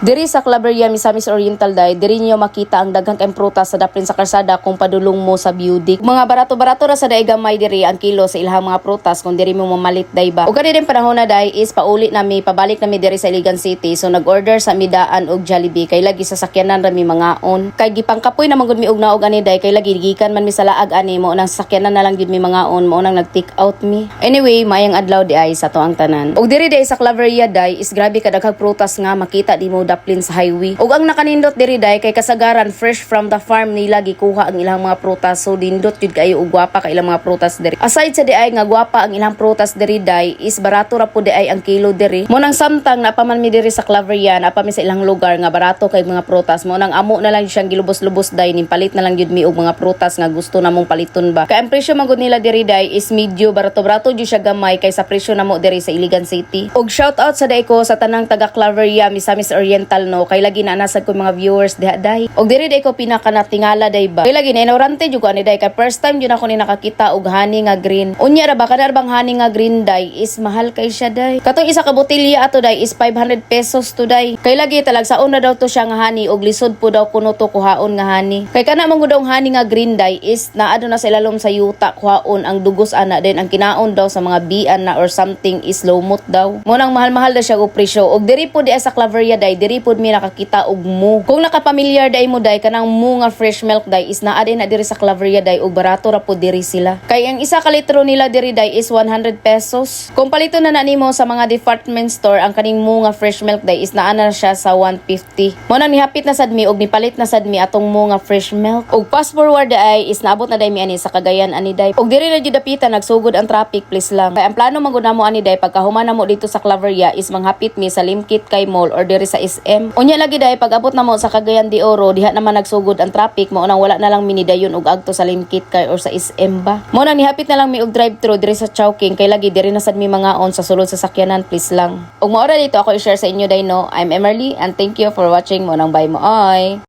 Diri sa Claveria, Misamis Oriental day, diri niyo makita ang daghang kayong prutas sa daplin sa kalsada kung padulong mo sa Budik. Mga barato-barato ra sa day gamay diri ang kilo sa ilahang mga prutas kung diri mo mamalit day ba. Ug kani din panahon na day is pauli nami, pabalik nami diri sa Iligan City. So nag-order sa midaan og Jollibee kay lagi sa sakyanan ra mi mangaon. Kay gipangkapoy na man gud mi og naog ani day, kay lagi gikan man mi sa laag ani, mao nang sakyanan na lang gid mi mangaon, mao nang nag-take out mi. Anyway, maayong adlaw di ay sa ato ang tanan. Ug diri day sa Claveria day is grabe kadaghang prutas nga makita di mo daplin sa highway. Ug ang nakanindot diri day kay kasagaran fresh from the farm nila gikuha ang ilang mga prutas, so nindot jud kayo ug gwapa kay ilang mga prutas diri. Aside sa di ay nga gwapa ang ilang prutas diri day is barato ra pud di ay ang kilo diri. Mao nang samtang naa pa man mi diri sa Claveria, naa pa mi sa ilang lugar nga barato kay mga prutas, mao nang amo na lang siyang gilubos-lubos day, ning palit na lang jud mi og mga prutas nga gusto namong paliton ba. Kay ang presyo man gud nila diri day is medyo barato-barato jud siya gamay kaysa presyo namo diri sa Iligan City. Og shout out sa day ko sa tanang taga Claveria, Misamis Oriental no, kay lagi na nasad ko mga viewers diha day. Og diri day ko pinaka natingala day ba. Kay lagi na inorante jud ko ani day, kay first time jud ako ni nakakita og honey nga green. Unya ra ba kana bang honey nga green day is mahal kay siya day. Katong isa ka botelya ato day is 500 pesos to day. Kay lagi talagsaon na daw to siya nga honey og lisod po daw kuno to kuhaon nga honey. Kay kana man gud honey nga green day is naa na sa ilalom sa yuta kuhaon ang dugos ana, then ang kinaon daw sa mga bian na or something is lumot daw. Mao nang mahal-mahal daw siya og presyo. Og diri po di sa Claveria day, diri pod mi nakakita og Moo. Kung nakapamilyar day mo day kanang Moo nga fresh milk day is naa din na diri sa Claveria day ug barato ra po diri sila. Kay ang isa ka litro nila diri day is 100 pesos. Kung paliton na na nimo sa mga department store ang kaning Moo nga fresh milk day is naa na siya sa 150. Mao nang nihapit na sad mi og nipalit na sad mi atong Moo nga fresh milk. Og fast forward day is naabot na day mi ani sa Cagayan ani day. Og diri na jud dapita nagsugod ang traffic, please lang. Kay ang plano man gud namo ani day, pagkahuman namo dito sa Claveria is manghapit mi sa Limketkai Mall or diri sa SM. Unya lagi day, pag abot namo sa Cagayan de Oro, diha naman nagsugod ang traffic, mao nang wala na lang mi nidayon og agto sa Limketkai or sa SM ba. Mao nang nihapit na lang mi og drive-thru diri sa Chowking kay lagi diri na sad mi mangaon sa sulod sa sakyanan, please lang. Ug mao ra dito ako i-share sa inyo day no. I'm Emerly and thank you for watching, mao nang bye mo oy.